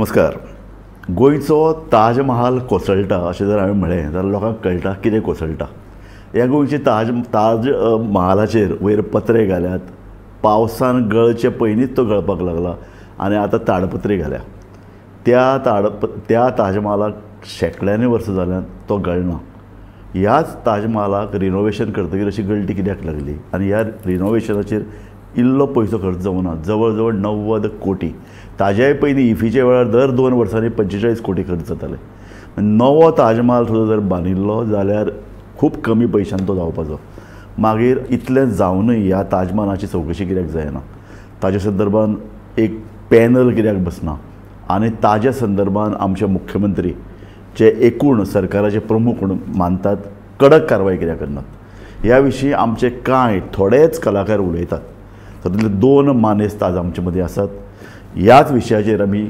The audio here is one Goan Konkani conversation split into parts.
नमस्कार. गोंयचो ताजमहाल कोसळटा अशें जर हांवें म्हळें जाल्यार लोकांक कळटा कितें कोसळटा. ह्या गोंयचे ताज महालाचेर वयर पत्रे घाल्यात, पावसान गळचे पयलींच तो गळपाक लागला आनी आतां ताडपत्री घाल्या. त्या ताजमहालाक शेंकड्यांनी वर्सां जाल्यान तो गळना. ह्याच ताजमहालाक रिनोवेशन करतकीर अशी गळटी कित्याक लागली आनी ह्या रिनोवेशनाचेर इल्लो पयसो खर्च जावना, जवळ जवळ 90 कोटी. ताज्याय पयलीं इफीच्या वेळार दर 2 वर्सांनी 45 कोटी खर्च जाताले. नवो ताजमहाल सुद्दां जर बांदिल्लो जाल्यार खूब कमी पयशान तो जावपाचो. मागीर इतलें जावनूय ह्या ताजमहालाची चवकशी कित्याक जायना, ताज्या संदर्भान एक पॅनल कित्याक बसना आनी ताज्या संदर्भान आमचे मुख्यमंत्री जे एकूण सरकाराचे प्रमुख म्हणून मानतात कडक कारवाय कित्याक करनात, ह्या विशीं आमचे कांय थोडेच कलाकार उलयतात. तातूंतले 2 मानेस्त आज आमचे मदीं आसात. ह्याच विशयाचेर आमी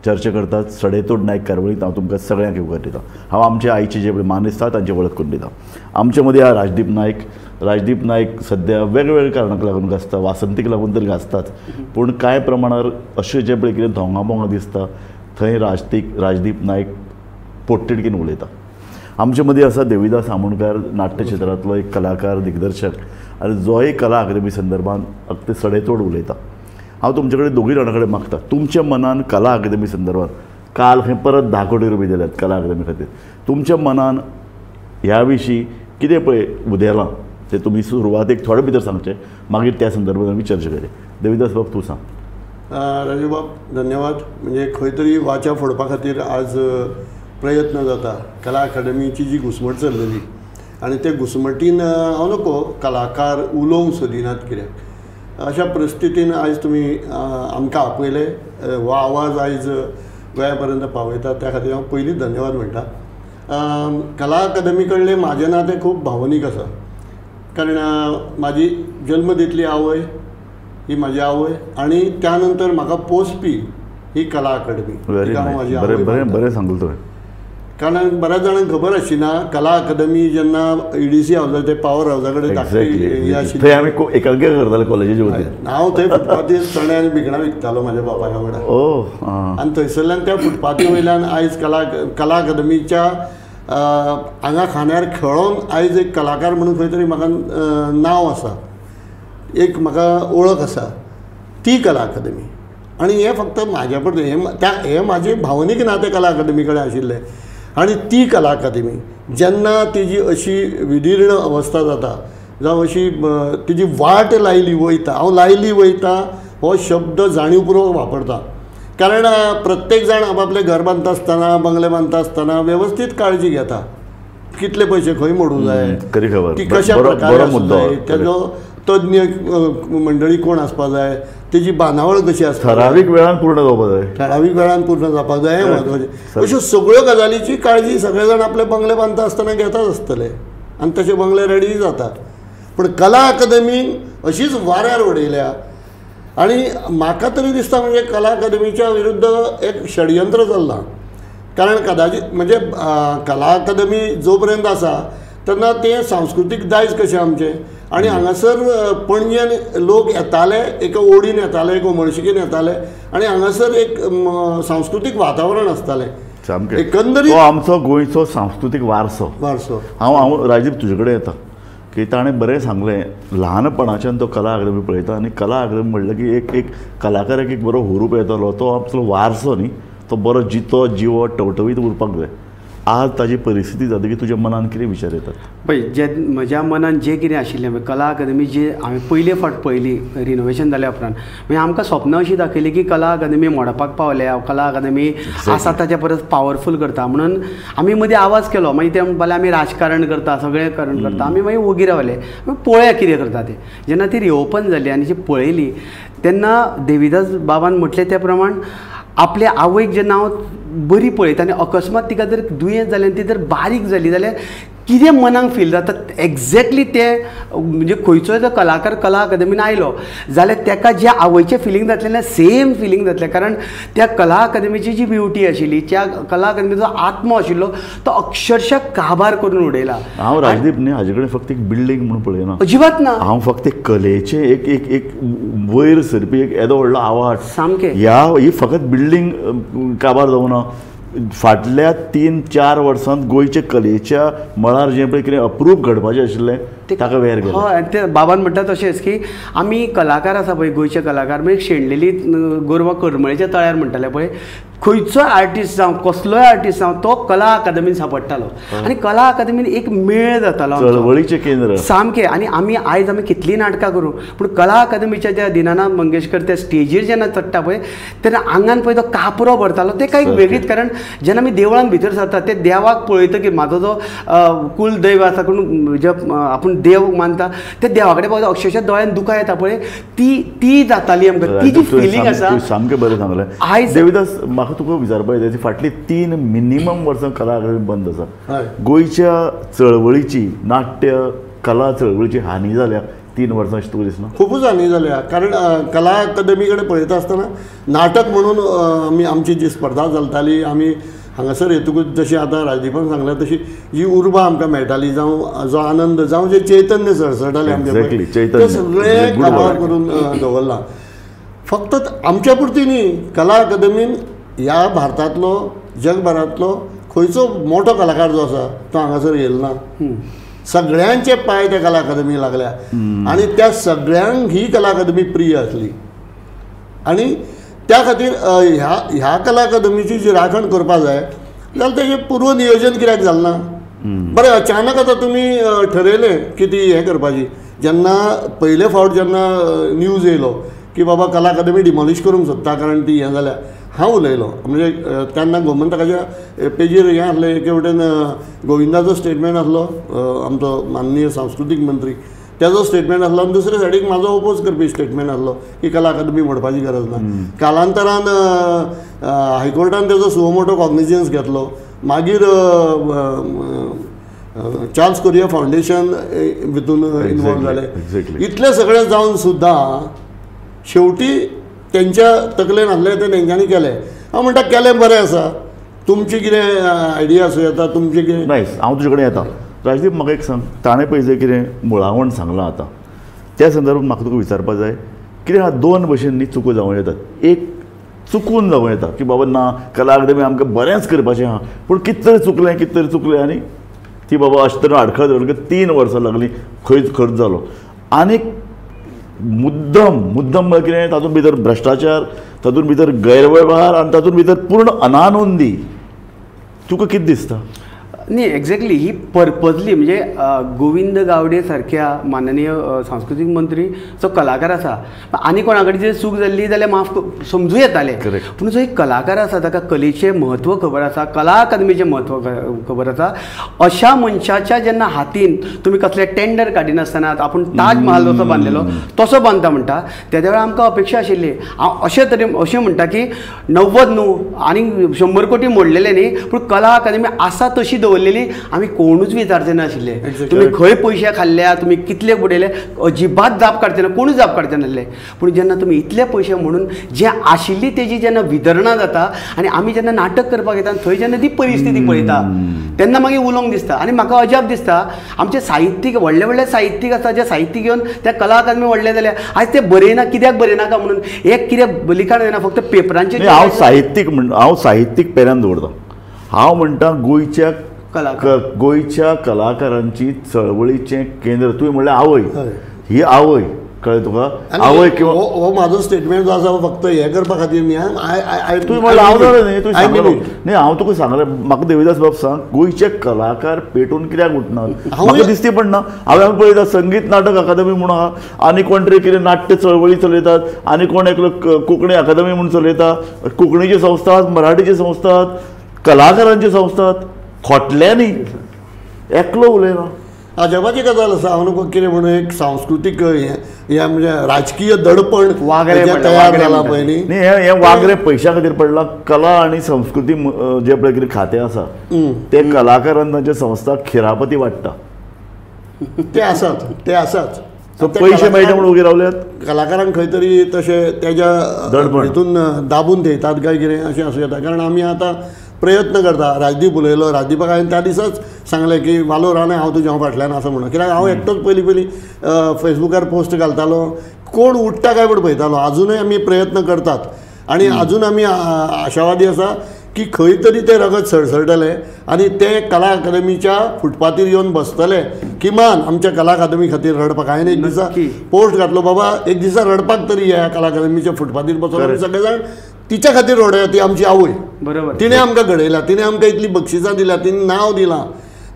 चर्चा करतात. सडेतोड नायक कार्यावळींत हांव तुमकां सगळ्यांक येवकार दिता. हांव आमचे आयचे जे मानेस्त आसात तांची वळख करून दिता. आमचे मदीं आहा राजदीप नायक. राजदीप नायक सद्या वेगवेगळ्या कारणांक लागून गाजता, वासंतीक लागून तर गाजताच, पूण कांय प्रमाणार अशें जें पळय कितें धोंगा बोंगा दिसता थंय राजदीप नायक पोटतिडकीन उलयता. आमचे मदीं आसा देविदास आमोणकार, नाट्य क्षेत्रांतलो एक कलाकार, दिग्दर्शक आनी जोय कला अकादमी संदर्भान अगदी सडेतोड उलयता. हांव तुमचे कडेन दोगूय जाणां कडेन मागता, तुमच्या मनान कला अकादमी संदर्भान काल खंय परत 10 कोटी रुपया दिल्यात कला अकादमी खातीर, तुमच्या मनान ह्या विशीं कितें पळय उदेलां तें तुमी सुरवातेक थोडे भितर सांगचें, मागीर त्या संदर्भान आमी चर्चा करूया. देविदास बाब, तूं सांग. राजू बाब, धन्यवाद. म्हणजे खंय तरी वाचा फोडपा खातीर आज प्रयत्न जाता. कला अकादमीची जी घुसमट चल्लेली आनी ते घुसमटीन हांव नको कलाकार उलोवंक सोदिनात कित्याक, अशा परिस्थितीन आयज तुमी आमकां आपयले, हो आवाज आयज गोंया पर्यंत पावयता, त्या खातीर हांव पयलींच धन्यवाद म्हणटा. कला अकादमी कडलें म्हाजें नातें खूब भावनीक आसा, कारण म्हाजी जल्म दितली आवय ही म्हाजी आवय आनी त्या नंतर म्हाका पोसपी ही कला अकादमी. बरें सांगलें तुवें. कारण बऱ्याच जाणांक खबर आशिना, कला अकादमी जेन्ना EDC हावजा ते पावर हावजा कडेन धाकटी आशिल्ली, आमी एकांकी करताले कॉलेजीचे वतीन. हांव थंय फुटपाथीर चणे आनी भिकणां विकतालो म्हाज्या बापाय वांगडा, आनी थंयसरल्यान त्या फुटपाथी वयल्यान आयज कला अकादमीच्या आंगा खांद्यार खेळोन आयज एक कलाकार म्हणून खंय तरी म्हाका नांव आसा, एक म्हाका वळख आसा, ती कला अकादमी. आनी हें फक्त म्हाज्या परतें हें म्हाजें भावनीक नातें कला अकादमी कडेन आशिल्लें. आनी ती कला अकादमी जेन्ना तिजी अशी विदीर्ण अवस्था जाता, जावं अशी तिजी वाट लायली वयता, हांव लायली वयता हो शब्द जाणीवपूर्वक वापरता, कारण प्रत्येक जाण आपआपलें घर बांदता आसतना, बंगले बांदता आसतना वेवस्थीत काळजी घेता, कितले पयशे खंय मोडूंक जाय, ती कशा प्रकारे आसूंक जाय, तेजो तज्ञ मंडळी कोण आसपा जाय, तेजी बांदावळ कशी आसता, ठरावीक वेळान पूर्ण जावपाक जाय, ठरावीक वेळान पूर्ण जावपाक जाय, हें म्हत्वाचें. अश्यो सगळ्यो गजालीची काळजी सगळे जाण आपले बंगले बांदता आसतना घेताच आसतले आनी तशे बंगले रेडी जातात. पूण कला अकादमीन अशीच वाऱ्यार उडयल्या आनी म्हाका तरी दिसता म्हणजे कला अकादमीच्या विरुद्ध एक षडयंत्र चल्लां, कारण कदाचित म्हणजे कला अकादमी जो पर्यंत आसा तेन्ना तें सांस्कृतीक दायज कशें आमचें, आनी हांगासर पणजेन लोक येताले, एका ओडीन येताले, एक उमळशिकेन येताले आनी हांगासर एक सांस्कृतीक वातावरण आसतालें. एकंदरीत आमचो गोंयचो सांस्कृतीक वारसो वारसो. हांव राजीव तुजे कडेन येता की ताणें बरें सांगलें, ल्हानपणाच्यान तो कला अकादमी पळयता आनी कला अकादमी म्हणलें की एक एक कलाकाराक एक बरो हुरूप येतालो, तो आमचो वारसो न्ही, तो बरो जितो जिवो टवटवीत उरपाक जाय. आज ताजी परिस्थिती जाता की तुज्या मनान कितें विचार येतात? पळय, जे म्हज्या मनान जें कितें आशिल्लें, कला अकादमी जी हांवें पयले फावट पळयली रिनोवेशन जाल्या उपरांत, म्हणजे आमकां स्वप्न अशी दाखयली की कला अकादमी मोडपाक पावल्या, कला अकादमी आसा ताच्या परस पावरफूल करता म्हणून आमी मदीं आवाज केलो. मागीर ते म्हणपाले आमी राजकारण करता, सगळें करण करता, आमी मागीर ओगी रावले. पळोवया कितें करता तें. जेन्ना ती रिओपन जाली आनी जी पळयली तेन्ना देविदास बाबान म्हटलें त्या प्रमाण आपल्या आवयक जेन्ना हांव बरी पळयता आनी अकस्मात तिका जर दुयेंस जालें आनी ती जर बारीक जाली जाल्यार कितें मनाक फील जाता एक्झॅक्टली तें म्हणजे खंयचोय जो कलाकार कला अकादमीन आयलो जाल्यार ताका जें आवयचें फिलींग जातलें ना सेम फिलींग जातलें कारण त्या कला अकादमीची जी ब्युटी आशिल्ली त्या कला अकादमीचो आत्मो आशिल्लो तो अक्षरशः काबार करून उडयला. हांव राजदीप न्ही हाजे कडेन फक्त एक बिल्डींग म्हणून पळयना, अजिबात ना, हांव फक्त एक कलेचें एक एक एक वयर सरपी एक येदो व्हडलो आवाज सामकें. ह्या ही फकत बिल्डींग काबार जावना, फाटल्या 3-4 वर्सांत गोंयच्या कलेच्या मळार जें पळय कितें अप्रूप घडपाचें आशिल्लें ताका वेर गेलें. हय, ते बाबान म्हणटा तशेंच की आमी कलाकार आसा पळय गोंयचे कलाकार म्हणजे शेणलेली गोरवां करमळेच्या तळ्यार म्हणटाले पळय, खंयचोय आर्टिस्ट जावं कसलोय आर्टिस्ट जावं तो कला अकादमीन सांपडटालो आनी कला अकादमीन एक मेळ जातालो, चळवळीचें केंद्र सामकें. आनी आमी आयज आमी कितलीं नाटकां करूं पूण कला अकादमीच्या ज्या दिनानाथ मंगेशकर त्या स्टेजीर जेन्ना चडटा पळय तेन्ना आंगान पळय तो कापरो भरतालो ते कांय वेगळीच. कारण जेन्ना आमी देवळान भितर सरता ते देवाक पळयता की म्हाजो जो कुलदैव आसा कोण जे आपूण देव मानता त्या देवा कडेन पळयता अक्षरशः दोळ्यान दुकां येता पळय ती ती जाताली आमकां, ती जी फिलींग आसा. सामकें बरें सांगलें. आयज देविदास म्हाका तुका विचारपाक जाय, फाटलीं 3 मिनिमम वर्सां कला अकादमी बंद आसा, गोंयच्या चळवळीची नाट्य कला चळवळीची हानी जाल्या 3 वर्सां अशें तुका दिसना? खुबूच हानी जाल्या, कारण कला अकादमी कडेन पळयता आसतना नाटक म्हणून आमी आमची जी स्पर्धा चलताली आमी हांगासर येतकूच जशें आतां राजदीपान सांगलें तशी जी उर्बा आमकां मेळटाली जावं जो आनंद जावं जें चैतन्य सळसळटालें आमचें तें सगळें काबार करून दवरलां. फक्त आमच्या पुरती न्ही, कला अकादमीन ह्या भारतांतलो जगभरांतलो खंयचो मोठो कलाकार जो आसा तो हांगासर येयलो ना, सगळ्यांचे पांय त्या कला अकादमी लागल्या आनी त्या सगळ्यांक ही कला अकादमी प्रिय आसली आनी त्या खातीर ह्या ह्या कला अकादमीची जी राखण करपाक जाय जाल्यार तेजें पूर्व नियोजन कित्याक जालें ना? बरें, अचानक आतां तुमी ठरयलें की ती हें करपाची, जेन्ना पयले फावट जेन्ना न्यूज येयलो की बाबा कला अकादमी डिमॉलिश करूंक सोदता कारण ती हें जाल्या, हांव उलयलो म्हणजे तेन्ना गोमंतकाच्या पेजीर हें आसलें, एके वटेन गोविंदाचो स्टेटमेंट आसलो आमचो माननीय सांस्कृतीक मंत्री तेजो स्टेटमेंट आसलो आनी दुसरे सायडीक म्हाजो ओपोज करपी स्टेटमेंट आसलो की कला अकादमी मोडपाची गरज ना. कालांतरान हायकोर्टान तेजो सुओ मोटो कॉग्निजन्स घेतलो, मागीर चार्ल्स कोरिया फावंडेशन भितून इनवॉल्व जाले. इतलें सगळें जावन सुद्दां शेवटी तेंच्या तकलेन आसलें तें तेंच्यांनी केलें. हांव म्हणटा केलें बरें आसा, तुमची कितें आयडिया आसूं येता, तुमचें कितें. नायस, हांव तुजे कडेन येता. राजदीप म्हाका एक सांग, ताणें पळय जें कितें मुळावण सांगलां आतां त्या संदर्भात म्हाका तुका विचारपाक जाय, कितें आहा 2 भशेन न्ही चुको जावं येतात. एक चुकून जावं येता की बाबा ना कला अकादमी आमकां बरेंच करपाचें आहा पूण कितें तरी चुकलें कितें तरी चुकलें आनी ती बाबा अशें तरेन आडखळ दवरली 3 वर्सां लागलीं खंयच खर्च जालो. आनी मुद्दम मुद्दम म्हळ्यार कितें तातूंत भितर भ्रश्टाचार, तातूंत भितर गैरवेव्हार आनी तातूंत भितर पूर्ण अनानोंदी. तुका कितें दिसता? न्ही, एक्झॅक्टली ही पर्पजली म्हणजे गोविंद गावडे सारक्या माननीय सांस्कृतीक मंत्री जो कलाकार आसा आनी कोणा कडेन जर चूक जाल्ली जाल्यार माफ समजूं येतालें, पूण जो एक कलाकार आसा ताका कलेचें म्हत्व खबर आसा, कला अकादमीचें म्हत्व खबर आसा, अशा मनशाच्या जेन्ना हातीन तुमी कसले टेंडर काडिनासतना आपूण ताज महाल जसो बांदलेलो तसो बांदता म्हणटा तेद्या वेळार आमकां अपेक्षा आशिल्ली. हांव अशें तरेन अशें म्हणटा की 90 न्हू आनी 100 कोटी मोडलेले न्ही, पूण कला अकादमी आसा तशी दवरलेली आमी कोणूच विचारचे नाशिल्ले. तुमी खंय पयशे खाल्ल्या, तुमी कितले बुडयले, अजिबात जाप काडचे ना, कोणूच जाप काडचे नासले. पूण जेन्ना तुमी इतले पयशे म्हणून जे आशिल्ली तेजी जेन्ना वितरणां जाता आनी आमी जेन्ना नाटक करपाक येता थंय जेन्ना ती परिस्थिती पळयता तेन्ना मागीर उलोवंक दिसता आनी म्हाका अजाप दिसता आमचे साहित्यीक व्हडले व्हडले साहित्यीक आसा जे साहित्यीक घेवन त्या कला अकादमी व्हडले जाल्या आयज ते बरयना, कित्याक बरयनाका म्हणून एक कितें लिखाण जायना फक्त पेपरांचेर. हांव साहित्यीक म्हण हांव साहित्यीक पेल्यान दवरता, हांव म्हणटा गोंयच्या गोंयच्या कलाकारांची चळवळीचें केंद्र तुवें म्हणलें आवय, ही आवय कळ्ळें तुका आवय किंवा हो म्हाजो स्टेटमेंट जो आसा फक्त हें करपा खातीर न्ही, तुवें म्हणलें हांव जालें न्ही, तुवें सांगलें न्ही, हांव तुका सांगलें. म्हाका देविदास बाब सांग, गोंयचे कलाकार पेटून कित्याक उठना म्हाका दिसती पडना. हांवें पळयता संगीत नाटक अकादमी म्हूण आहा आनी कोण तरी कितें नाट्य चळवळी चलयतात आनी कोण एकलो कोंकणी अकादमी म्हूण चलयता, कोंकणीची संस्था, मराठीची संस्था, कलाकारांची संस्था, खोटल्यांनी एकलो उलयना. अजापाची गजाल आसा. हांव न्हू कितें म्हणून एक सांस्कृतीक हें म्हणजे राजकीय दडपण तयार जालां पळय न्ही. हें वागरें पयशां खातीर पडलां. कला आनी संस्कृती जे पळय कितें खातें आसा ते कलाकारान तांच्या संस्था खिरापती वाडटा. ते आसात, ते आसात. पयशे मेळटा म्हणून उबे रावल्यात कलाकारांक खंय तरी तशें तेज्या हितून दाबून थेयतात काय कितें अशें आसूं येता. कारण आमी आतां प्रयत्न करता. राजदीप उलयलो, राजदीपाक हांवें त्या दिसाच सांगलें की वालोर आनी हांव तुज्या फाटल्यान आसा म्हणून. कित्याक हांव एकटोच पयलीं पयलीं फेसबुकार पोस्ट घालतालो, कोण उठ्ठा काय म्हूण पळयतालो. आजुनूय आमी प्रयत्न करतात आनी आजून आमी आशावादी आसा की खंय तरी तें रगत सळसळटलें आनी ते कला अकादमीच्या फुटपाथीर येवन बसतले किमान आमच्या कला अकादमी खातीर रडपाक. हांवें एक दिसा पोस्ट घातलो, बाबा एक दिसा रडपाक तरी ह्या कला अकादमीच्या फुटपाथीर बसून आमी सगळे जाण तिच्या खातीर रडया. ती आमची आवय, बरोबर, तिणें आमकां घडयला, तिणें आमकां इतली बक्षिसां दिल्या, तिणें नांव दिलां,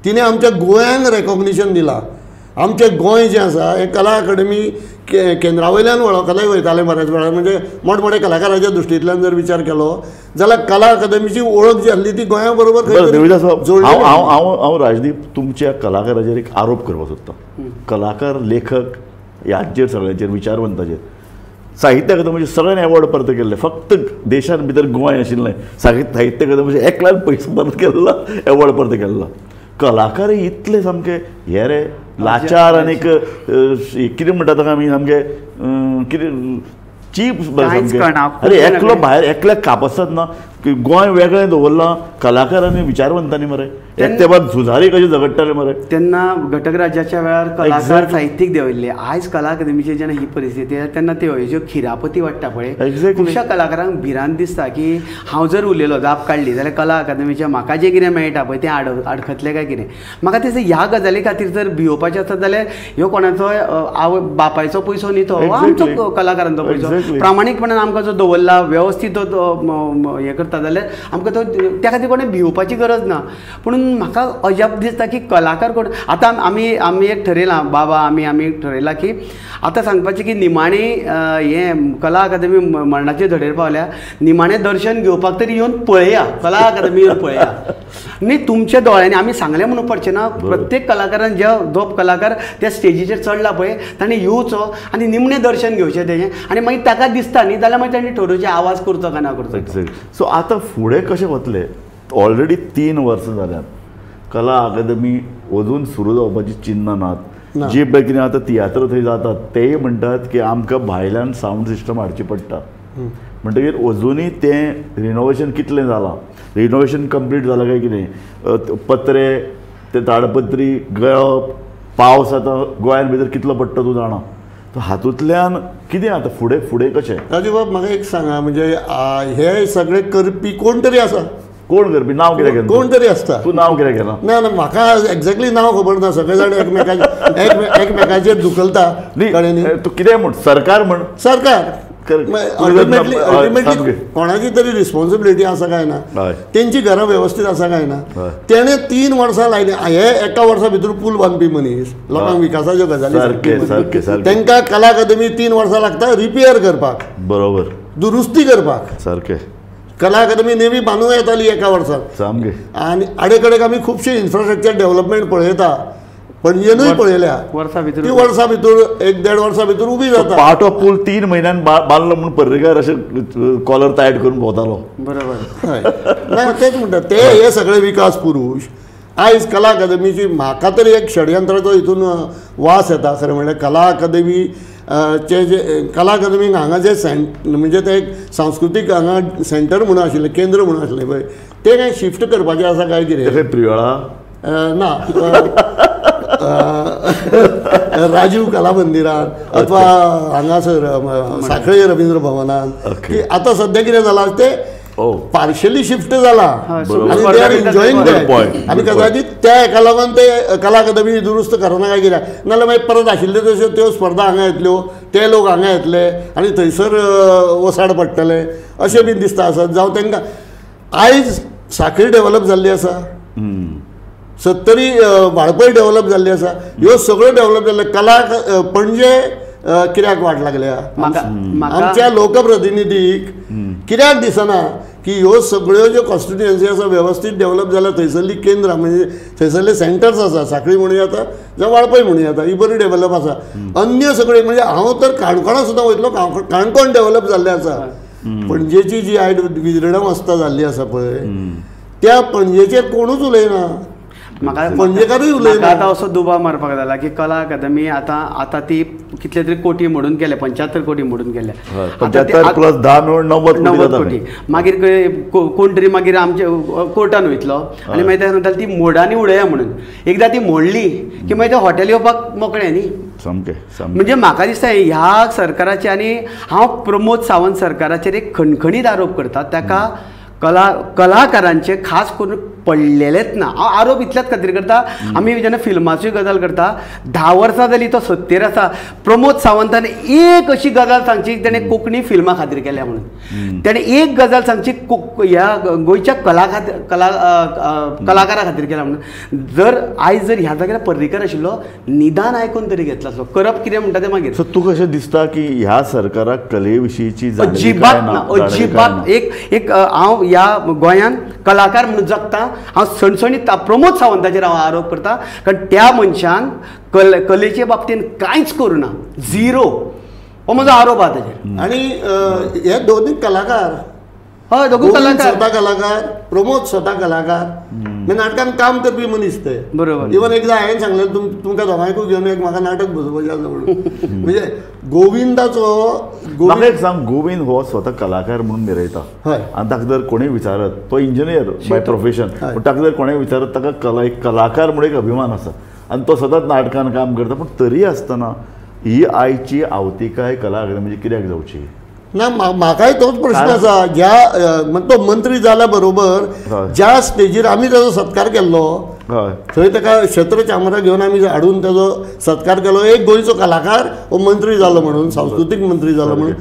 तिणें आमच्या गोंयांक रेकॉग्निशन दिलां. आमचें गोंय जें आसा हें कला अकादमी केंद्रा वयल्यान वळखले वयतालें बऱ्याच वेळार. म्हणजे मोठमोठे कलाकाराच्या दृश्टींतल्यान जर विचार केलो जाल्यार कला अकादमीची वळख जी आसली ती गोंया बरोबर. हांव हांव हांव राजदीप तुमच्या कलाकाराचेर एक आरोप करपाक सोदतां. कलाकार, लेखक ह्याचेर सगळ्यांचेर, विचारवंताचेर, साहित्य अकादमीचे सगळ्यांनी एवॉर्ड परत केल्ले, फक्त देशान भितर गोंय आशिल्लें साहित्य अकादमीचे एकल्यान पयसो परत केल्लो, एवॉर्ड परत केल्लो. कलाकार इतले सामके हे रे लाचार आनीक कितें म्हणटा ताका आमी सामके कितें चीप सामके. अरे एकलो भायर एकल्याक कापसत ना. गोंय वेगळें दवरलां कलाकारांनी विचारवंतांनी मरे. एक तेंपार झुजारी कशें झगडटाले मरे. तेन्ना घटक राज्याच्या वेळार कलाकार साहित्यीक देंवयल्ले. आयज कला अकादमीची जेन्ना ही परिस्थिती आसा तेन्ना त्यो ज्यो खिरापती वाडटा पळय, खुबश्या कलाकारांक भिरांत दिसता की हांव जर उलयलो, जाप काडली जाल्यार कला अकादमीचें म्हाका जें कितें मेळटा पळय तें आडखतलें काय कितें. म्हाका दिसता ह्या गजाली खातीर जर भियोवपाचें आसत जाल्यार ह्यो कोणाचो आवय बापायचो पयसो न्ही तो, आमचो कलाकारांचो पयसो. प्रामाणीकपणान आमकां जो दवरला वेवस्थीत तो हें करता जाल्यार आमकां तो त्या खातीर कोणें भिवपाची गरज ना. पूण म्हाका अजाप दिसता की कलाकार कोण आतां आमी आमी एक ठरयलां बाबा, आमी आमी ठरयलां की आतां सांगपाचें की निमाणें हें कला अकादमी मरणाचे धडेर पावल्या, निमाणें दर्शन घेवपाक तरी येवन पळया, कला अकादमी येवन पळया. न्ही तुमच्या दोळ्यांनी आमी सांगलें म्हणून पडचें ना. प्रत्येक कलाकारान जे जो कलाकार त्या स्टेजीचेर चडला पळय ताणें येवचो आनी निमणें दर्शन घेवचें तेजें, आनी मागीर ताका दिसता न्ही जाल्यार मागीर ताणें ठरोवचें आवाज करचो काय ना करचो. सो आतां फुडें कशें वतलें? ऑलरेडी 3 वर्सां जाल्यात, कला अकादमी अजून सुरू जावपाची चिन्नां नात. जे पळय कितें आतां तियात्र थंय जातात तेय म्हणटात की आमकां भायल्यान सावंड सिस्टम हाडची पडटा. म्हणटकीर अजुनूय तें रिनोवेशन कितलें जालां, रिनोवेशन कंप्लीट जालां काय कितें, पत्रे ते ताडपत्री गळप, पावस आतां गोंयान भितर कितलो पडटा तूं जाणा. हातूंतल्यान कितें आतां फुडें फुडें कशें? राजूबाब म्हाका एक सांगा, म्हणजे हे सगळे करपी कोण तरी आसा. कोण करपी? नांव कितें घेतलें? कोण तरी आसता. तूं नांव कितें घेतलां? ना ना, म्हाका एक्झॅक्टली नांव खबर ना. सगळे जाण एकमेकाचेर धुकलता. न्ही तूं कितें म्हण, सरकार म्हण, सरकार अल्टिमेटली अल्टिमेटली कोणाची तरी रिस्पॉन्सिबिलिटी आसा काय ना, तेंची घरां वेवस्थीत आसा काय ना. तेणें 3 वर्सां लायलीं. हे एका वर्सा भितर पूल बांदपी मनीस, लोकांक विकासाच्यो गजाली, तांकां कला अकादमी 3 वर्सां लागता रिपेयर करपाक, बरोबर, दुरुस्ती करपाक. सारकें. कला अकादमी नेवी बांदूं येताली एका वर्सात. सामकें. आनी आडेकडेक आमी खुबशे इन्फ्रास्ट्रक्चर डेव्हलपमेंट पळयता, पणजेनूय पळयल्या, ती वर्सा भितर 1-1.5 वर्सां भितर उबी जाता. पाटो पूल 3 म्हयन्यान बांदलो म्हणून पर्रीकार अशें कॉलर टायट करून भोंवतालो. बरोबर. ना तेच म्हणटा ते हे सगळे विकास पुरूश. आयज कला अकादमीची म्हाका तरी एक षडयंत्राचो हितून वास येता. खरें म्हणल्यार कला अकादमी चे जे कला अकादमीक हांगा जे म्हणजे ते एक सांस्कृतीक हांगा सेंटर म्हणून आशिल्लें, केंद्र म्हणून आशिल्लें पळय, तें कांय शिफ्ट करपाचें आसा काय कितें? प्रियोळा ना, राजीव कला मंदिरान अथवा हांगासर साखळे रवींद्र भवनान. की आतां सद्या कितें जालां तें पार्शली शिफ्ट जाला आनी they are enjoying that. आनी कदाचित त्या हेका लागून ते कला अकादमी दुरुस्त करना काय कित्याक, नाजाल्यार मागीर परत आशिल्ले तश्यो त्यो स्पर्धा हांगा येतल्यो, ते लोक हांगा येतले आनी थंयसर वसाड पडटले अशें बीन दिसता आसत. जावं तांकां आयज साखळी डेव्हलप जाल्ली आसा, सत्तरी वाळपय डेव्हलप जाल्ली आसा, ह्यो सगळ्यो डेव्हलप जाल्ल्यो. कला पणजे कित्याक वाट लागल्या? आमच्या लोकप्रतिनिधीक कित्याक दिसना की ह्यो सगळ्यो ज्यो कॉन्स्टिट्युएन्सी आसा वेवस्थीत डेव्हलप जाल्या थंयसरलीं केंद्रां म्हणजे थंयसरले सेंटर्स आसा साखळी म्हणूं येता जावं वाळपय म्हणूं येता ही बरी डेव्हलप आसा. अन्य सगळी म्हणजे हांव तर काणकोणा सुद्दां वयतलो, काणकोण डेव्हलप जाल्लें आसा. पणजेची जी आयज विजडम आसता जाल्ली आसा पळय त्या पणजेचेर कोणूच उलयना, म्हाका पणजेकारूय उलयना. आतां असो दुबाव मारपाक जाला की कला अकादमी आतां आतां ती कितले तरी कोटी मोडून गेले, 75 कोटी मोडून गेले, 75 प्लस 10 मेळून 90 कोटी. मागीर कोण तरी मागीर आमचे कोर्टान वयतलो आनी मागीर ते सांगताले ती मोडांनी उडया म्हणून. एकदां ती मोडली की मागीर ते हॉटेल येवपाक मोकळें न्ही. सामकें म्हणजे म्हाका दिसता ह्या सरकाराचे आनी हांव प्रमोद सावंत सरकाराचेर एक खणखणीत आरोप करता, ताका कलाकारांचे खास करून पडलेलेच ना. हांव आरोप इतल्याच खातीर करता, आमी जेन्ना फिल्माची गजाल करता 10 वर्सां जाली तो सत्तेर आसा, प्रमोद सावंतान एक अशी गजाल सांगची तेणें कोंकणी फिल्मां खातीर केल्या म्हणून, तेणें एक गजाल सांगची ह्या गोंयच्या कलाकारा खातीर केल्या म्हणून. जर आयज जर ह्या जाग्यार पर्रीकर आशिल्लो निदान आयकून तरी घेतलो आसलो, करप कितें म्हणटा तें मागीर. सो तुका अशें दिसता की ह्या सरकाराक कले विशींची अजिबात ना, अजिबात. एक एक हांव ह्या गोंयांत कलाकार म्हणून जगता, हांव सणसणीत प्रमोद सावंताचेर हांव आरोप करता, कारण त्या मनशान कलेचे बाबतीन कांयच करूं ना, झिरो हो म्हजो आरोप आहा ताचेर. आनी हे दोनूय कलाकार, हय दोगूय कलाकार, स्वता कलाकार, प्रमोद स्वता कलाकार, म्हणजे नाटकान काम करपी मनीस ते. बरोबर. इवन एकदां हांवें सांगलें तुमकां दोगांयकूय घेवन एक म्हाका नाटक बसोवपाचें आसा म्हणून. म्हणजे गोविंदाचो, म्हाका एक सांग, गोविंद हो स्वता कलाकार म्हणून मिरयता आनी ताका जर कोणूय विचारत, तो इंजिनियर बाय प्रोफेशन, पूण ताका जर कोणूय विचारत ताका एक कलाकार म्हणून एक अभिमान आसा आनी तो सदांच नाटकान काम करता. पूण तरी आसतना ही आयची आवतिकाय कला अकादमीची कित्याक जावची ना? म्हाकाय तोच प्रश्न आसा. ज्या तो मंत्री जाल्या बरोबर ज्या स्टेजीर आमी ताजो सत्कार केल्लो थंय ताका छत्र चामरां घेवन आमी हाडून ताजो सत्कार केलो, एक गोंयचो कलाकार हो मंत्री जालो म्हणून, सांस्कृतीक मंत्री जालो म्हणून,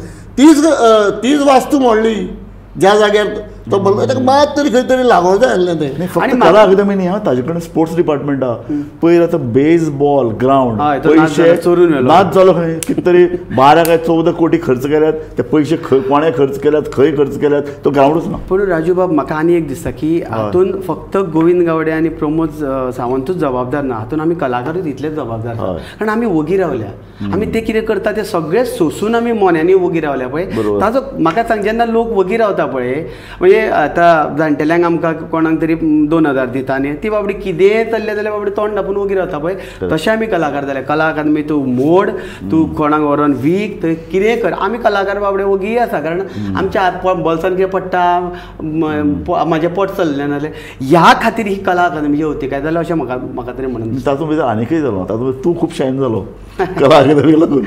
तीच वास्तू मोडली ज्या जाग्यार तो बसलो ताका मात तरी खंय तरी लागोंक जाय आसलें तें. फक्त कला अकादमी न्ही, ताजे कडेन स्पोर्ट्स डिपार्टमेंट आहा. पयर आतां बेसबॉल ग्रावंड पयशे नाच जालो खंय, कितें तरी 12 काय 14 कोटी खर्च केल्यात, ते पयशे कोणें खर्च केल्यात, खंय खर्च केल्यात, तो ग्रावंडूच ना. पूण राजू बाब म्हाका आनी एक दिसता की हातून फक्त गोविंद गावडे आनी प्रमोद सावंतूच जबाबदार ना, हातून आमी कलाकारूच इतलेच जबाबदार, कारण आमी वोगी रावल्या, आमी ते कितें करता ते सगळें सोसून आमी मोन्यांनी वोगी रावल्या पळय. ताजो म्हाका सांग, जेन्ना लोक वोगी रावता पळय, म्हणजे आतां जाणटेल्यांक आमकां कोणाक तरी 2000 दिता आनी ती बाबडी कितेंय चल्लें जाल्यार बाबडी तोंड धांपून वोगी रावता पळय, तशें आमी कलाकार जाले. कला अकादमी तूं मोड, तूं कोणाक व्हरोन वीक, थंय कितेंय कर, आमी कलाकार बाबडे वोगी आसा, कारण आमच्या बोल्सान कितें पडटा, म्हाजें पोट चल्लें ना जाल्यार ह्या खातीर ही कला अकादमीची अवतिकाय जाल्या अशें म्हाका म्हाका तरी म्हणून. तातूंत भितर आनीकय जालो, तातूंत तूं खूब शायन जालो कला अकादमीक लागून.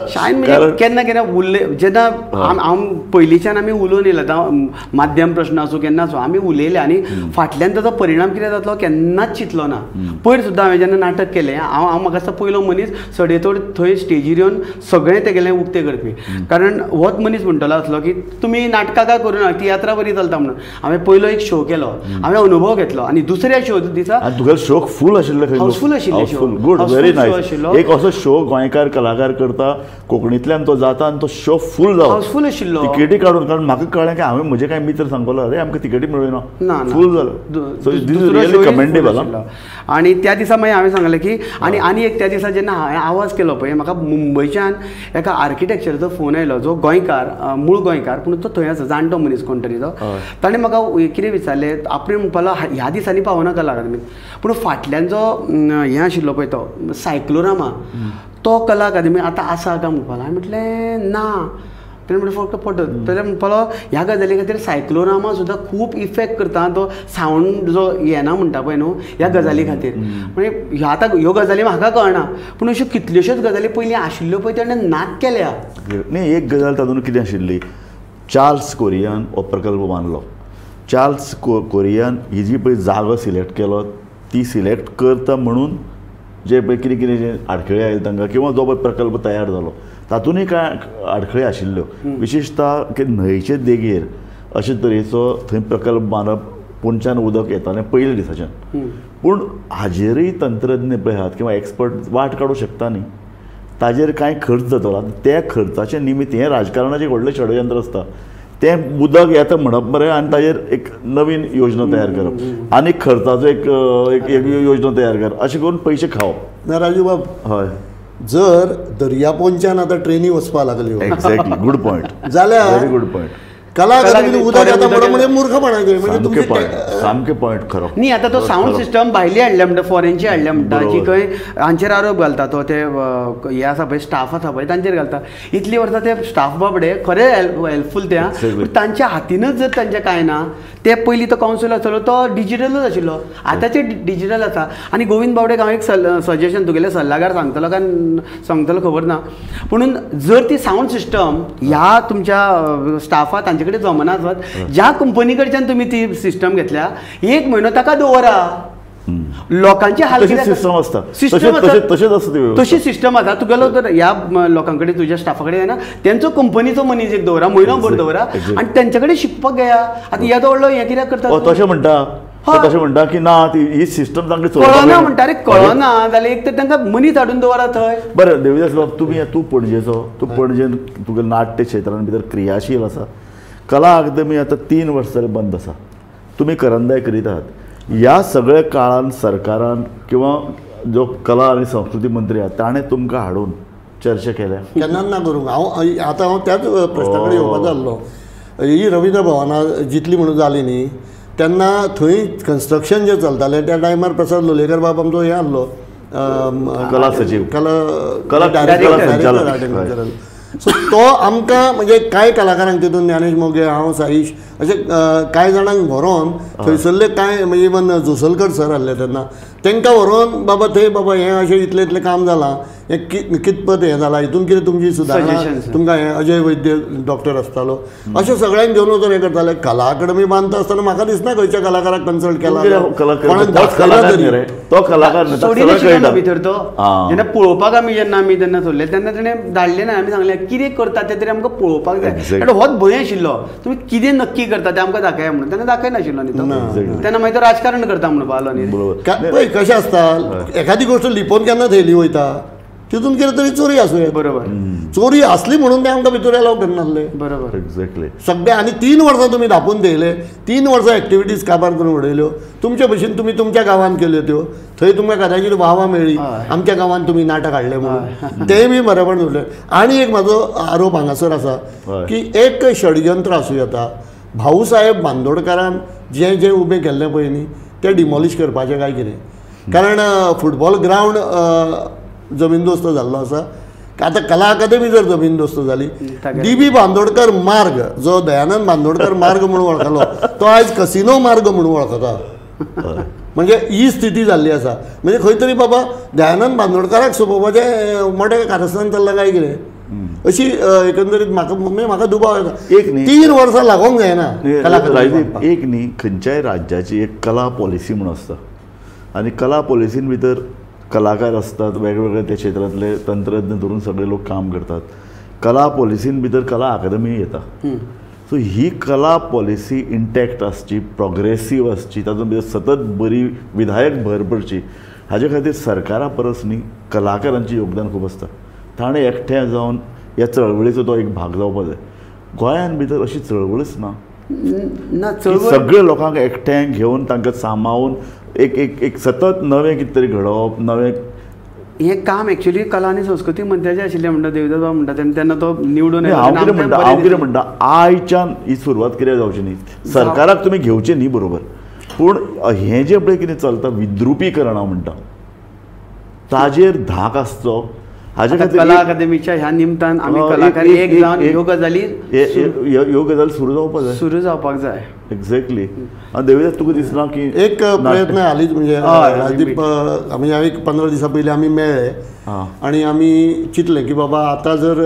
शायन म्हणजे केन्ना केन्ना उलय, जेन्ना हांव पयलींच्यान आमी उलोवन येयला, आतां माध्यम प्रश्न आसूं केन्ना आसूं आमी उलयले आनी फाटल्यान ताजो परिणाम कितें जातलो केन्नाच चिंतलो ना. पयर सुद्दां हांवें जेन्ना नाटक केलें, हांव हांव म्हाका दिसता पयलो मनीस सडेतोड थंय स्टेजीर येवन सगळें तेगेलें उक्तें करपी, कारण होच मनीस म्हणटलो आसलो की तुमी नाटकां काय करूं ना, तियात्रां बरी चलता म्हणून. हांवें पयलो एक शो केलो, हांवें अनुभव घेतलो आनी दुसऱ्या शो दिसा तुगेलो शो फूल आशिल्लो, हाऊसफूल आशिल्लो, गुड, व्हेरी नायस. एक असो शो गोंयकार कलाकार करता, कोंकणींतल्यान तो जाता आनी तो शो फूल जाता, हाऊसफूल आशिल्लो, तिकेटी काडून. कारण म्हाका कळ्ळें की हांवें म्हजे कांय मित्र सांगलो, अरे आमकां तिकेटी मेळना, ना फूल जालो. So this is really commendable. आनी त्या दिसा मागीर हांवें सांगलें की आनी आनी एक त्या दिसा जेन्ना हांवें आवाज केलो पळय, म्हाका मुंबयच्यान एका आर्किटेक्चराचो फोन आयलो, जो गोंयकार, मूळ गोंयकार पूण तो थंय आसा, जाणटो मनीस कोण तरी तो. ताणें म्हाका कितें विचारलें, आपणें म्हणपालो ह्या दिसांनी पावना कला अकादमीन, पूण फाटल्यान जो हें आशिल्लो पळय तो सायक्लोरामा, तो कला अकादमी आतां आसा काय म्हणपालो. हांवें म्हटलें ना, तेणें म्हणलें फक्त पटत. जाल्यार म्हणपालो ह्या गजाली खातीर सायक्लोरामा सुद्दां खूब इफेक्ट करता, तो सावंड जो येना म्हणटा पळय न्हू, ह्या गजाली खातीर. म्हणजे ह्या आतां ह्यो गजाली म्हाका कळना, पूण अश्यो कितल्योश्योच गजाली पयलीं आशिल्ल्यो पळय तेणें नाक केल्या. न्ही, एक गजाल तातूंत कितें आशिल्ली, चार्ल्स कोरियान हो प्रकल्प बांदलो. चार्ल्स कोरियान ही जी पळय जागो सिलेक्ट केलो, ती सिलेक्ट करता म्हणून जे पळय कितें कितें जे आडखळी आयले तांकां, किंवा जो पळय प्रकल्प तयार जालो तातूंतय कांय आडखळी आशिल्ल्यो. विशेशतः की न्हंयचे देगेर अशे तरेचो थंय प्रकल्प बांदप, पोंच्यान उदक येतालें पयल्या दिसाच्यान, पूण हाजेरय तंत्रज्ञ पळय आहात किंवा एक्सपर्ट वाट काडूं शकता न्ही, ताजेर कांय खर्च जातलो. आतां त्या खर्चाचें निमित्त हें राजकारणाचें व्हडलें षडयंत्र आसता. तें उदक येता म्हणप मरे आनी ताजेर एक नवीन योजना तयार करप आनी खर्चाचो एक एक योजना तयार कर, अशें करून पयशे खावप. ना राजू बाब, हय, जर दर्या पोंच्यान आतां ट्रेनी वचपाक लागल्यो, एक्झॅक्टली, गुड पॉयंट, जाल्यार व्हेरी गुड पॉयंट. कला अकादमीन उदक येता म्हणप म्हणजे मूर्खपणाचें, म्हणजे सामकें पॉयंट खरो. न्ही आतां तो सावंड सिस्टम भायली हाडल्या म्हणटा, फॉरेनची हाडल्या म्हणटा, जी खंय हांचेर आरोप घालता तो ते हे आसा पळय स्टाफ आसा पळय तांचेर घालता. इतली वर्सां ते स्टाफ बाबडे खरें हेल्पफूल ते, पूण तांच्या हातीनच जर तांचें कांय ना. ते पयलीं तो कावन्सील आसलो तो डिजिटलूच आशिल्लो, आतांचे डिजिटल आसा. आनी गोविंद बावडेक हांव एक सजेशन तुगेलें सल्लागार सांगतलो काय सांगतलो खबर ना, पुणून जर ती सावंड सिस्टम ह्या तुमच्या स्टाफा तांचे कडेन जमना आसत, ज्या कंपनी कडच्यान तुमी ती सिस्टम घेतल्या एक म्हयनो ताका दवरा, लोकांचे हाल. सिस्टम आसता, तशी सिस्टम आसा तुगेलो जर ह्या लोकां कडेन तुज्या स्टाफा कडेन ना, तेंचो कंपनीचो मनीस एक दवरा, म्हयनो भर दवरा आनी तेंचे कडेन शिकपाक घेया. आतां येदो व्हडलो हें कित्याक करता? तशें म्हणटा, तशें म्हणटा की ना ती ही सिस्टम तांकां कळना म्हणटा. अरे कळना जाल्यार एक तर तांकां मनीस हाडून दवरा थंय. बरें देवीदास बाब, तुमी तूं पणजेचो, तूं पणजेन तुगे नाट्य क्षेत्रान भितर क्रियाशील आसा. कला अकादमी आतां 3 वर्सां जालीं बंद आसा, तुमी करंदाय करीत आहात. ह्या सगळ्या काळान सरकारान किंवा जो कला आनी संस्कृती मंत्री आहा ताणें तुमकां हाडून चर्चा केल्या? केन्नाच ना करूंक. हांव आतां हांव त्याच प्रश्ना कडेन येवपाचो आसलो. ही रवींद्र भवना जितली म्हणून जाली न्ही तेन्ना थंय कन्स्ट्रक्शन जें चलतालें त्या टायमार प्रसाद लोलयेकर बाब आमचो हें आसलो, कला सचीव, कला डायरेक्टर. सो तो आमकां म्हणजे कांय कलाकारांक तितून ज्ञानेश मोगे, हांव, साईश अशे कांय जाणांक व्हरोन थंयसरले कांय म्हणजे इवन जोसलकर सर आसले तेन्ना तांकां व्हरोन बाबा थंय बाबा हें अशें इतलें इतलें काम जालां, हें कितपत हें जालां, हितून कितें तुमची सुदारणा तुमकां हें अजय वैद्य डॉक्टर आसतालो, अशें सगळ्यांक घेवन वचून हें करताले. कला अकादमी बांदता आसतना म्हाका दिसना खंयच्या कलाकाराक कन्सल्ट केला. तो कलाकार भितर तो जेन्ना पळोवपाक आमी जेन्ना आमी तेन्ना सोडले तेन्ना तेणें धाडलें ना. आमी सांगलें कितें करता तें तरी आमकां पळोवपाक जाय, कारण होच भंय आशिल्लो तुमी कितें नक्की करता तें आमकां दाखया म्हणून. तेन्ना दाखयनाशिल्लो न्ही तो, तेन्ना मागीर तो राजकारण करता म्हणपाक लागलो न्ही. पळय कशें आसता, एखादी गोश्ट लिपोवन केन्ना थेयली वयता, तितून कितें तरी चोरी आसूं येता. बरोबर, चोरी आसली म्हणून ते आमकां भितर एलाव करनासले. बरोबर, एक्झॅक्टली. सगळे आनी 3 वर्सां तुमी धापून थेयले, 3 वर्सां एक्टिविटीज काबार करून उडयल्यो. तुमचे भशेन तुमी तुमच्या गांवांत केल्यो त्यो, थंय तुमकां कदाचित वावा मेळ्ळी, आमच्या गांवांत तुमी नाटक हाडलें म्हणून, तेंय बी बरेपण उरलें. आनी एक म्हाजो आरोप हांगासर आसा की एक षडयंत्र आसूं येता, भाऊसाहेब बांदोडकारान जें जें उबें केल्लें पळय न्ही तें डिमॉलिश करपाचें काय कितें, कारण फुटबॉल ग्रावंड जमीनदोस्त जाल्लो आसा. आतां कला अकादमी जर जमीनदोस्त जाली, डी बी बांदोडकर मार्ग जो दयानंद बांदोडकर मार्ग म्हणून वळखलो तो आयज कसिनो मार्ग म्हणून वळखता. म्हणजे ही स्थिती जाल्ली आसा. म्हणजे खंय तरी बाबा दयानंद बांदोडकाराक सोंपोवपाचें मोठें कारस्थान चल्लां काय कितें अशी एकंदरीत म्हाका म्हाका दुबाव येता. एक न्ही 3 वर्सां लागोंक जायना कला अकादमी. एक न्ही, खंयच्याय राज्याची एक कला पॉलिसी म्हणून आसता आनी कला पॉलिसीन भितर कलाकार असतात, वेगवेगळे त्या क्षेत्रांतले तंत्रज्ञ धरून सगळे लोक काम करतात. कला पॉलिसीन भितर कला अकादमी येता. सो ही कला पॉलिसी इंटॅक्ट आसची, प्रोग्रेसीव आसची, तातूंत भितर सतत बरी विधायक भर पडची, हाजे खातीर सरकारा परस न्ही कलाकारांचें योगदान खूब आसता. ताणें एकठांय जावन ह्या चळवळीचो तो एक भाग जावपाक जाय. गोंयान भितर अशी चळवळच ना, सगळे लोकांक एकठांय घेवन तांकां सामावून एक एक एक सतत नवें कितें तरी घडोवप, नवें हें काम एक्चुअली कला आनी संस्कृती मंत्र्याचें आशिल्लें म्हणटा देवदास बाब म्हणटा तेन्ना तो निवडून. हांव कितें म्हणटा, हांव कितें म्हणटा, आयच्यान ही सुरवात कित्याक जावची न्ही, सरकाराक तुमी घेवचें न्ही बरोबर, पूण हें जें पळय कितें चलता विद्रुपीकरण हांव म्हणटा ताजेर धाक आसचो. हाजे खातीर कला अकादमीच्या ह्या निमतान आमी कलाकार एक जावन ह्यो गजाली ह्यो गजाली सुरू जावपाक जाय, सुरू जावपाक जाय. एक्झॅक्टली. आनी देवीदास तुका दिसना की एक प्रयत्न हालींच म्हणजे राजदीप म्हणजे एक 15 दिसां पयलीं आमी मेळ्ळे आनी आमी चिंतलें की बाबा आतां जर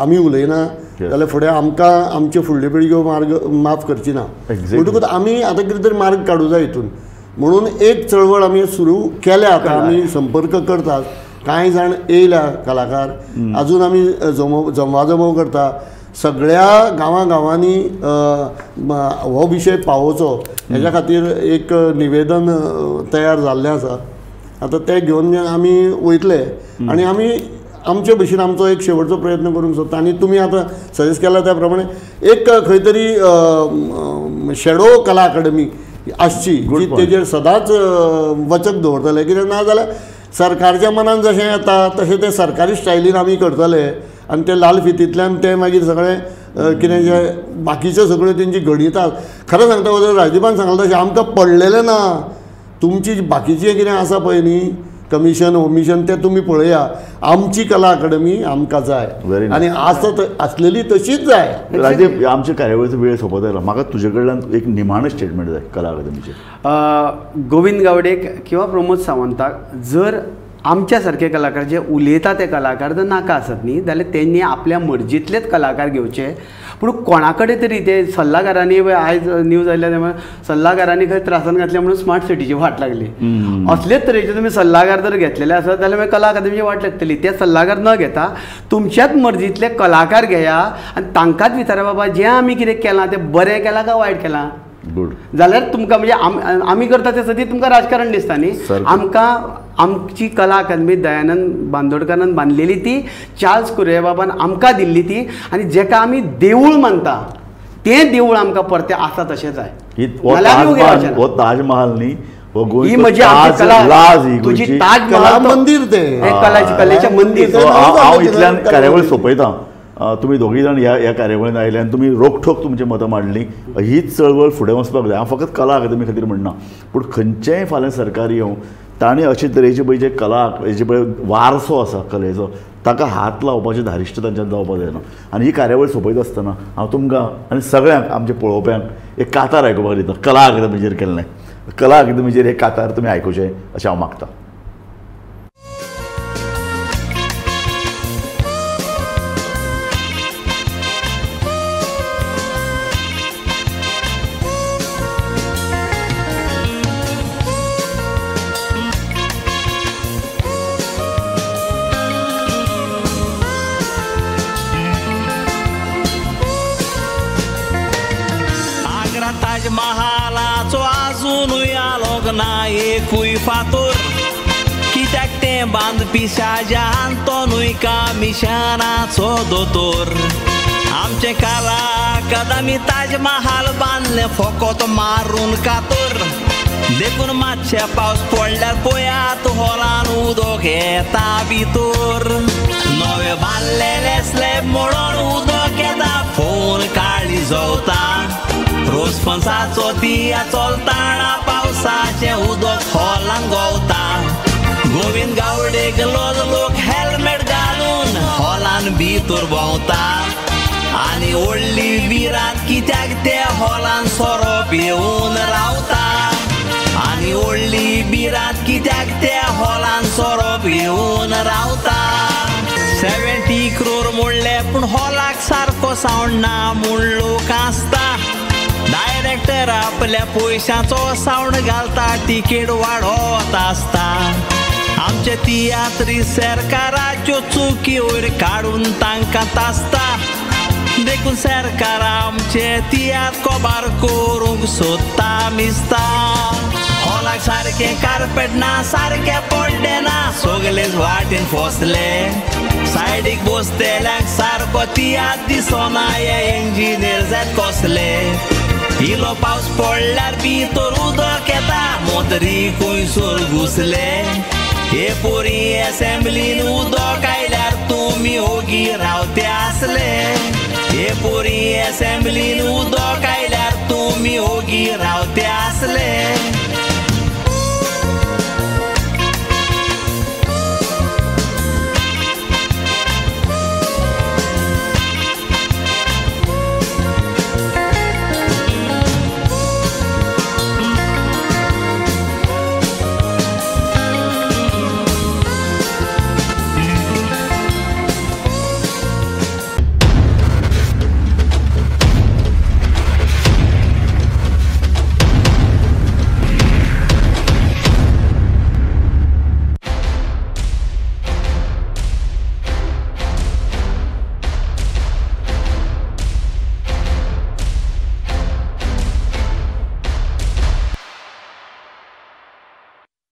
आमी उलयना जाल्यार फुडें आमकां आमच्यो फुडल्यो पिळग्यो मार्ग माफ करची ना, म्हणटकूच आमी आतां कितें तरी मार्ग काडूं जाय हितून म्हणून एक चळवळ आमी सुरू केल्या. आतां आमी संपर्क करतात, कांय जाण येयल्या कलाकार, अजून आमी जमवाजमव करता. सगळ्या गांवां गांवांनी हो विशय पावोवचो हेज्या खातीर एक निवेदन तयार जाल्लें आसा. आतां तें घेवन आमी वयतले आनी आमी आमचे भशेन आमचो एक शेवटचो प्रयत्न करूंक सोदता. आनी तुमी आतां सजेस्ट केला त्या प्रमाणे एक खंय तरी शेडो कला अकादमी आसची जी तेजेर सदांच वचक दवरतले, कित्याक ना जाल्यार सरकारच्या मनान जशें येता तशें तें सरकारी स्टायलीन आमी करतले आनी ते लाल फितींतल्यान ते मागीर सगळें कितें जें बाकीच्यो सगळ्यो तेंची गणितां. खरें सांगता वचत राजदीपान सांगलां तशें आमकां पडलेलें ना. तुमची बाकीचें कितें आसा पळय न्ही कमिशन ओमिशन तें तुमी पळया, आमची कला अकादमी आमकां जाय आनी आसा आसलेली तशीच जाय. राजदीप, आमच्या कार्यावळीचो वेळ सोंपत आयला, म्हाका तुजे कडल्यान एक निमाणें स्टेटमेंट जाय कला अकादमीचेर. गोविंद गावडेक किंवा प्रमोद सावंताक जर आमच्या सारके कलाकार जे उलयता ते कलाकार जर नाका आसत न्ही जाल्यार तेंणी आपल्या मर्जींतलेच कलाकार घेवचे. पूण कोणा कडेन तरी ते सल्लागारांनी आयज न्यूज आयल्या ते सल्लागारांनी खंय त्रासान घातले म्हणून स्मार्ट सिटीची वाट लागली. असलेच तरेचे तुमी सल्लागार जर घेतलेले आसत जाल्यार मागीर कला अकादमीची वाट लागतली. ते सल्लागार न घेता तुमच्याच मर्जींतले कलाकार घेया आनी तांकांच विचारा बाबा जें आमी कितें केलां तें बरें केलां काय वायट केलां. गुड. जाल्यार तुमकां म्हणजे आमी करता ते सदी तुमकां राजकारण दिसता न्ही. आमकां आमची कला अकादमी दयानंद बांदोडकारान बांदलेली ती चार्ल्स कुर्रेबाबान आमकां दिल्ली ती आनी जेका आमी देवूळ मानता तें देवूळ आमकां परतें आसा तशें जाय. हो ताजमहाल न्ही, ही म्हजी कला, तुजी ताजमहाल मंदीर तें कलेचें मंदीर. हांव इतल्यान कार्यावळ सोंपयता. तुमी दोगूय जाण ह्या ह्या कार्यावळीन आयले आनी तुमी रोखठोक तुमचें मतां मांडलीं. हीच चळवळ फुडें वचपाक जाय. हांव फकत कला अकादमी खातीर म्हणना, पूण खंयचेंय फाल्यां सरकार येवं ताणें अशे तरेचे पळय जे कला जे पळय वारसो आसा कलेचो ताका हात लावपाचें धारिश्ट तांच्यान जावपाक जायना. आनी ही कार्यावळ सोंपयता आसतना हांव तुमकां आनी सगळ्यांक आमच्या पळोवप्यांक एक कातार आयकुपाक दिता, कला अकादमीचेर केल्लें. कला अकादमीचेर एक कातार तुमी आयकुचें अशें हांव मागतां. ताजमहालाचो आजुनूय आलोक ना एकूय फातोर, कित्याक तें बांदपी शाहजहान तो न्हय कमिशनाचो दोतोर. आमचें कला अकादमी ताजमहाल बांदलें फकत मारून कातोर, देखून मातशें पावस पडल्यार पळयात हॉलान उदक येता भितर. नवे बांदलेले स्लॅब म्हणून उदक येता फोन काळी जोवता, रोज फणसाचो दिया चलताना पावसाचें उदक हॉलान गोवता. गोविंद गावडेक लोक हेल्मेट घालून हॉलान भितर भोंवता आनी व्हडली विरांत कित्याक ते हॉलान सोरो पिवन रावता. आनी व्हडली बिरांत कित्याक ते हॉलान सोरो पिवन रावता. 70 क्रोर मोडले पूण हॉलाक सारको सावंड ना म्हूण लोक आसता. डायरेक्टर आपल्या पयशांचो सावंड घालता, तिकेट वाडोवत आसता. आमचे तियात्री सरकाराच्यो चुकी वयर काडून तांकां तासता, देखून सरकार आमचे तियात्र कोबार करूंक सोदता मिसता. हॉलाक सारकें कार्पेट ना, सारकें पड्डे ना, सगलेच वाटेन फसले. सायडीक बसतल्यांक सारको तियात्र दिसना, हे इंजिनियर जायत कसले. इलो पावस पडल्यार भितर उदक येता, मोतरी खंयसर घुसले. हे पोरी एसेंब्लीन उदक आयल्यार तुमी ओगी रावते आसले. हे पोरी एसेंब्लीन उदक आयल्यार तुमी ओगी रावते आसले.